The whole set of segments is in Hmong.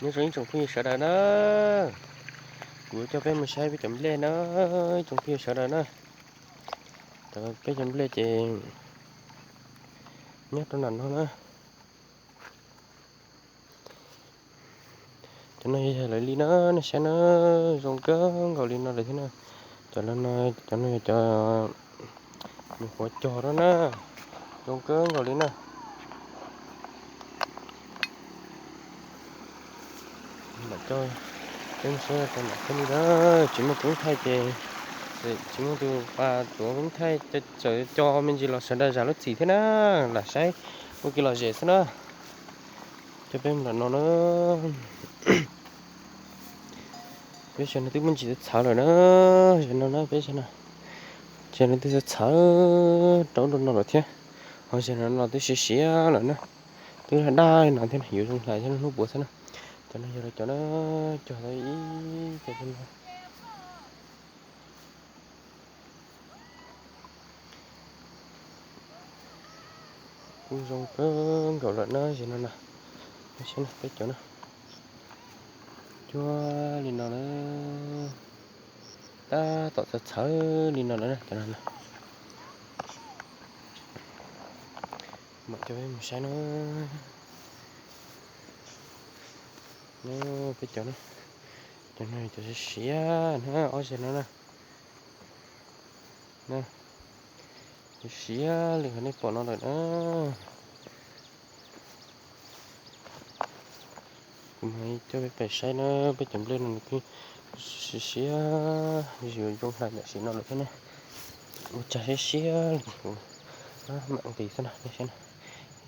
Nyob zoo ib tsoom phooj ywg sawv daws na, kuv coj peb mus saib peb cov nplej na, ib tsoom phooj ywg sawv daws na. Peb cov nplej ces nyob rau nram no na. Cov no yog lawv li na, nej saib na, zoo kawg nkaus li no lawm thiab na. Cov no, cov no yog cov nyuam qhuav cog rau na, zoo kawg nkaus li na. Mam coj peb mus saib rau nram thiab li na. Tsis muaj tus thaij ces, tsis muaj tus pas tuav thaij, txawm cog me ntsis los sawv daws zam lub txim thiab na, lam saib ua kev lom zem xwb na. Coj peb mus nram no na. Peb saib no twb muaj ntsis txhawv lawm na, zaum no na peb saib no, zaum no twb txhawv rau ub rau no lawm thiab, ho zaum no no twb siav siav lawm na, twb daj daj li no thiab, yuav zoo hlais thiab hnub puav xwb na. Cov no yog lawv cov na, cog tau ib co no. Kuj zoo kawg nkaus lawm na, zaum no na, peb cov na, cuag li no na, tab tom txhawv txhawv li no lawm na, cov no na. Mam coj peb mus saib na. Peb cov na, cov no cov siav siav na, ob zaug no na. Siav siav li qhov nej pom no lawm na. Kuv mam coj peb pais saib na, peb cov nplej no nws kuj siav siav, yuav zoo hlais tam sim no lawm thiab na. Ua tsag siav siav li kuv mam nqis xwb na, nej saib na.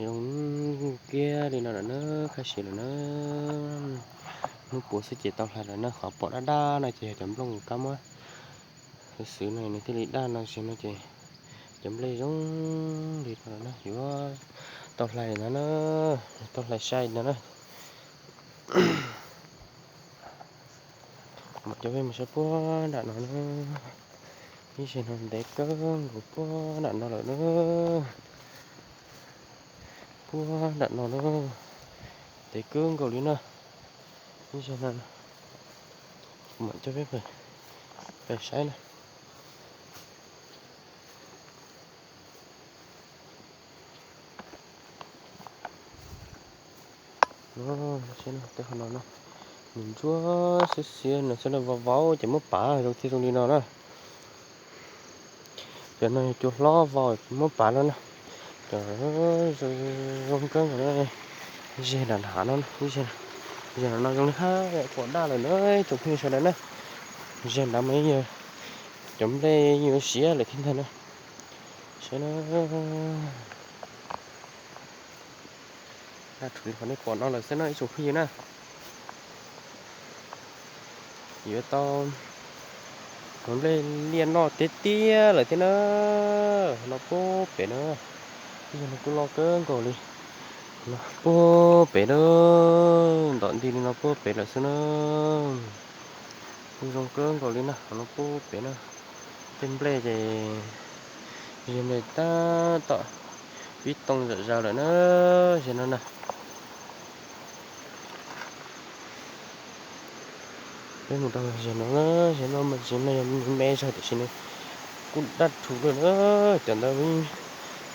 Zoo kiag li no lawm na, khab siav lawm na. Hnub puav xwb ces tau hlais lawm na, qhov pom daj daj no ces yog cov nplooj kab mob xwb xwb no nws thiaj li daj no, zaum no ces cov nplej zoo li no lawm na, yuav tau hlais no na, tau hlais sai no na. Mam coj peb mus saib puag nram no na. Ib zaug no ntev kawg nkaus puag nram no lawm na. Puag nram no na, ntev kawg nkaus li na. Ib zaug no, mam coj peb pais saib na. Tej qhov no na, nws ntsuab xiab xiab no xwb na, vau vau ces muab pav zoo thiaj zoo li no na. Cov no yog cua hlob vau muab pav no na. Cov zoo kawg nkaus na, zeg nram hav no, zeg nram no zoo li hab pom daj lawm na, ib tsoom phooj ywg sawv daws na. Zeg nrad mas yog cov nplej yuav siav lawm thiab ntag na. Saib na, daj rhuv li qhov nej pom no lawm xwb na ib tsoom phooj ywg na. Yuav tau cov nplej liaj noj tiag tiag lawm thiab na. No puag pem na, ib zaug no kuj loj kawg nkaus li. No puag pem na, ntom nti li no puag pem lawm xwb na. Kuj zoo kawg nkaus li na, no puag pem na. Tej nplej ces, nplej tab tom pib too zom zaws lawm na, zeg no na. Peb mus rau zeg no, zeg no mas zeg no yog me me zog tiam sis nws kuj daj rhuv lawm na, cov ntawd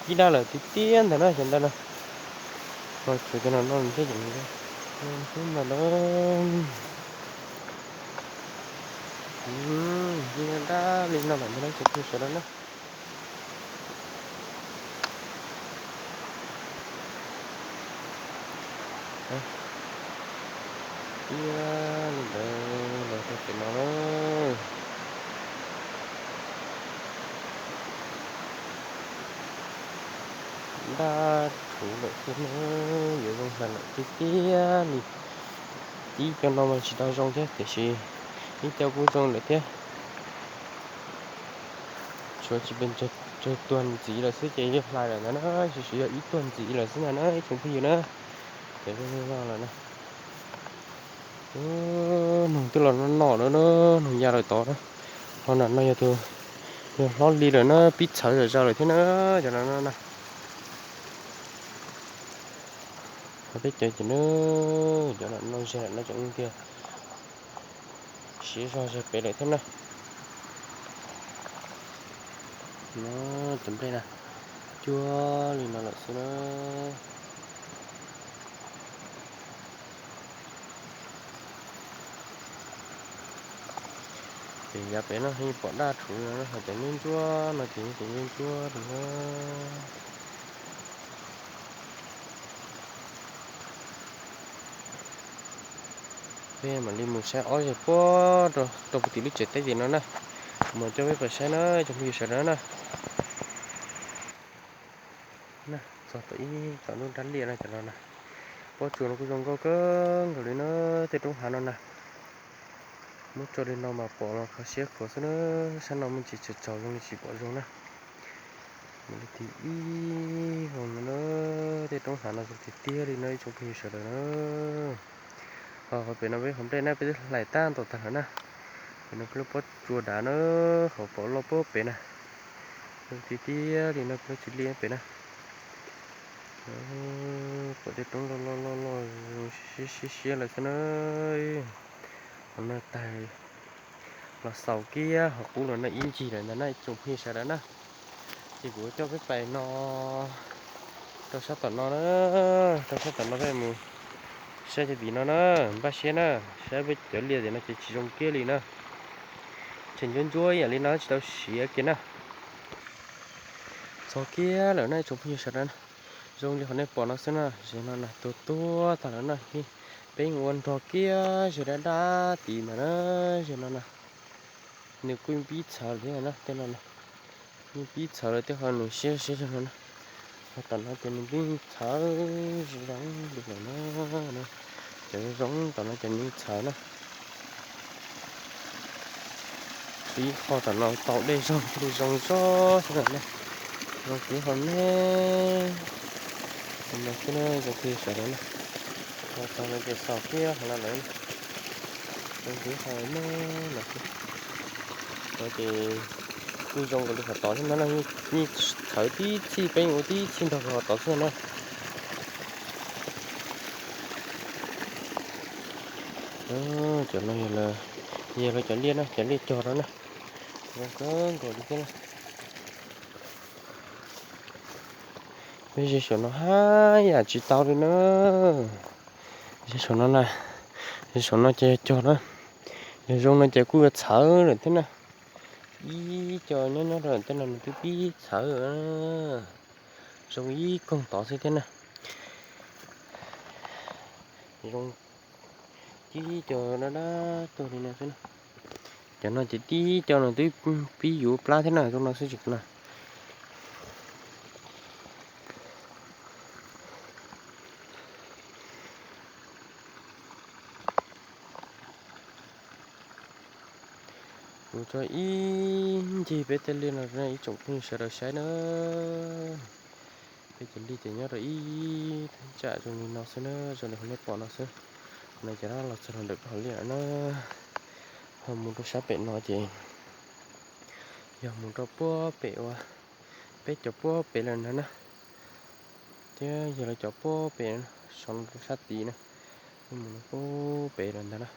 pib daj lawm tiag tiag ntag na, cov ntawd na. Ho tshuav cov no no thiab, cov no xwb ntag na. Daj li no lawm ntag na, cov phooj ywg sawv daws na. Tiag li ntawd los rau pem no na. Daj rhuv lawm thiab na, yuav zoo hlais lawm tiag tiag li. Ib co no mas tsis tau zoo thiab tiam sis ib co kuj zoo lawm thiab. Tshuav tsis pes tsawg tuag ntxiv lawm xwb ces yuav hlais lawm ntawd na, tsis siv yog ib tuag ntxiv lawm xwb ntag na ib tsoom phooj ywg na. Ces zoo li no lawm na. Noog twb los noj lawm na, noog ya lawm tod na. Ho nram no yog tus, yog hlob li lawm na, pib txhawv zom zaws lawm thiab na, cov no na. Peb cov ces na, cov no ze lawm no tseem tiag, siav zog ze pem lawm thiab na. No cov nplej na, cuag li no lawm xwb na. Ces yav pem no yeej pom daj rhuv no, ho cov ntsuab ntsuab no ces yeej tseem ntsuab ntsuab li na. Peb mam li mus saib ob zeg puag rau puag tim lub tsev teb tim no na, mus coj peb pais saib na ib tsoom phooj ywg sawv daws na. Txog tom ib tom nruab nrab liaj na cov no na, pob tsuas no kuj zoo nkauj kawg nkaus li na, tej roob hav no na. Muab tso li no mas pom los kho siab khuav xwb na, sab no muaj ntsis tsaus tsaus zoo li tsis pom zoo na. Mus li tim ib vog no na, tej roob hav no zoo tiag tiag li no ib tsoom phooj ywg sawv daws na. Ho qhov pem no peb qhov nplej na peb twb hlais tag ntaus tag lawm na. Pem no peb lub pob tsuas dav na, qhov pom loj puag pem na, zoo tiag tiag li no peb lub txiv liaj pem na. Pom tej roob loj loj loj loj zoo siab siab siab lawm xwb na. Qhov no tag los xaus kiag qhov qub los no ib ncig lawm ntag na ib tsoom phooj ywg sawv daws na. Ces kuv coj peb pais no rau sab tom no na, rau sab tom no peb mus saib cov tim no na, npaj siab na, saib peb cov liaj tim no ces tsis zoo kiag li na. Tseem ntsuab ntsuab ib yam li no tsis tau siav kiag na. Txog kiag lawm na ib tsoom phooj ywg sawv daws na, zoo li qhov nej pom no xwb na, ze no na tuag tuag tag lawm na. Peb ua nrog kiag ze dab dab tid ntawd na, ze no na. Nws kuj pib txhawv thiab na, tej no na, yeej pib txhawv lawm tej qhov nws siab siab zog no na. Ho tom no ces nws pib txhawv zoo li lawm na. Cov zoo tom no ces nws txhawv na. Tib qho tom no tau dej zog thiaj li zoo zog xwb na. Zoo tib qho me, no xwb na zoo li sawv daws na. Ho tau no ces xaus kiag qhov no lawm, zoo tib qho me no xwb. No ces kuj zoo nkaus li qhov tod thiab no na, yeej txhawv tib txhij peb ua tib txhij nrog qhov tod xwb na. Cov no yog lawv cov liaj na, cov liaj cog no na, zoo kawg nkaus li thiab na. Peb ze saum no haj yam tsis tau li na. Ze saum no na, ze saum no ces yog cog na, yog zoo no ces kuj yuav txhawv lawm thiab na. Ib co nyob nyob rau tej no nws twb pib txhawv, zoo ib koog tod xwb thiab na. Zoo tib co dab dab tuag li no xwb na. Cov no ces tib co no twb pib yuav plab thiab na, zoo no xwb tsis na. Kuv tso ib ncig peb tej liaj no ib tsoom phooj ywg sawv daws saib na. Peb cov liaj ces nyob rau ib thaj tsam zoo li no xwb na, zoo li qhov nej pom no xwb. No ces los txog rau ntawm peb hauv liaj lawm na. Ho mus rau sab pem no ces yog mus rau puag pem uas peb cov puag pem lawm ntag na. Thiab yog lawv cov puag pem, so no rau sab tid na, mus puag pem lawm ntag na.